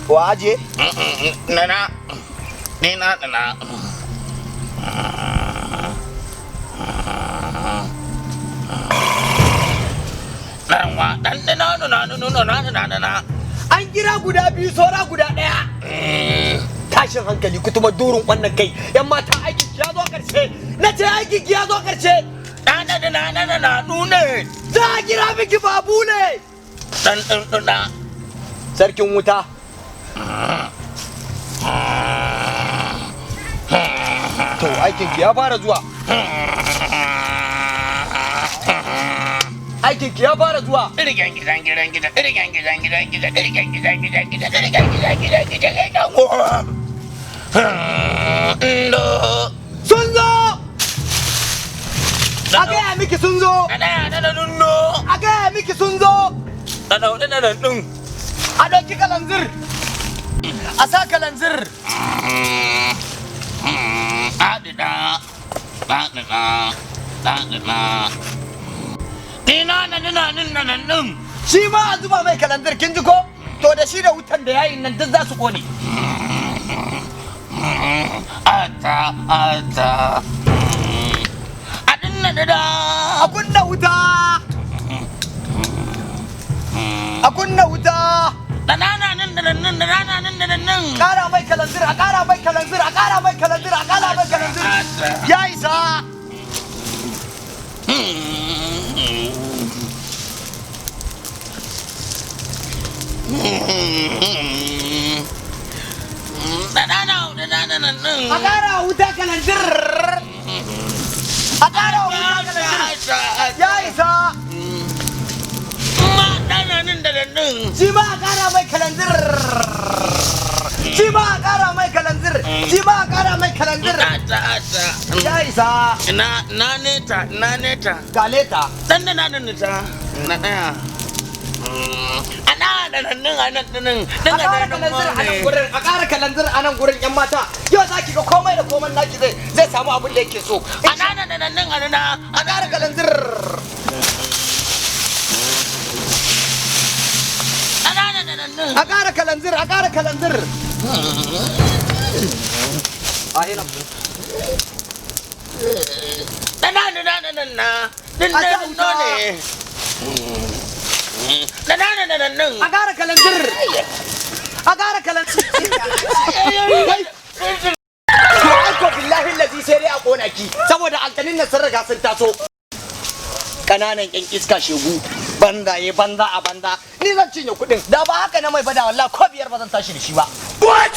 Wa aje? Nana. Ni na na. An kira guda biyu, saura guda ɗaya. Tashin hankali kutuma durin wannan kai. Yan mata, aikin ki ya zo karshe. Na ce aikin ki ya zo karshe. Za a kira miki babu ne. Sarkin wuta. To, aikin ki ya fara zuwa. Aikin ki ya fara zuwa. Sun zo. A gaya miki sun zo. A gaya miki sun zo. A ɗauki kalanzir. A sa kalanzir. Shi ma a zuba mai kalanzir, kin ji ko? To, da shi da wutan da yayin nan duk za su kone. Ata ata. Adinna da. A kunna wuta. A kunna wuta. Ƙara mai kalanzir, a ƙara mai kalanzir, a ƙara mai kalanzir, a ƙara mai kalanzir. Ya isa. A ƙara wuta kalanzir. A ƙara wuta kalanzir. Ya isa. Shi ma a ƙara mai kalanzir. Shi ma a ƙara mai kalanzir. Shi ma a ƙara mai kalanzir. Ya isa. Na na neta na neta. Galeta. Dan da na neta na daya. Ana da nan nan nan nan. A ƙara kalanzir a nan gurin, a ƙara kalanzir a nan gurin, yan mata. Yau za ki ga komai da komai naki zai samu abin da yake so. Ana da nan nan nan. A ƙara kalanzir. Ana da nan nan. A ƙara kalanzir, a ƙara kalanzir. A ina. Na na na na na na. Din A na sa no wuta. Ne. Na na na na nan. A ƙara kalanzir. A ƙara kalanzir. To, aiko billahi lazi sai dai a ƙona ki, saboda aljanin nan sun riga sun taso. Ƙananan ƴan iska, shegu banzaye, banza a banza. Ni zan cinye kuɗin. Da ba haka na mai bada, wallahi ko biyar ba zan tashi da shi ba. What?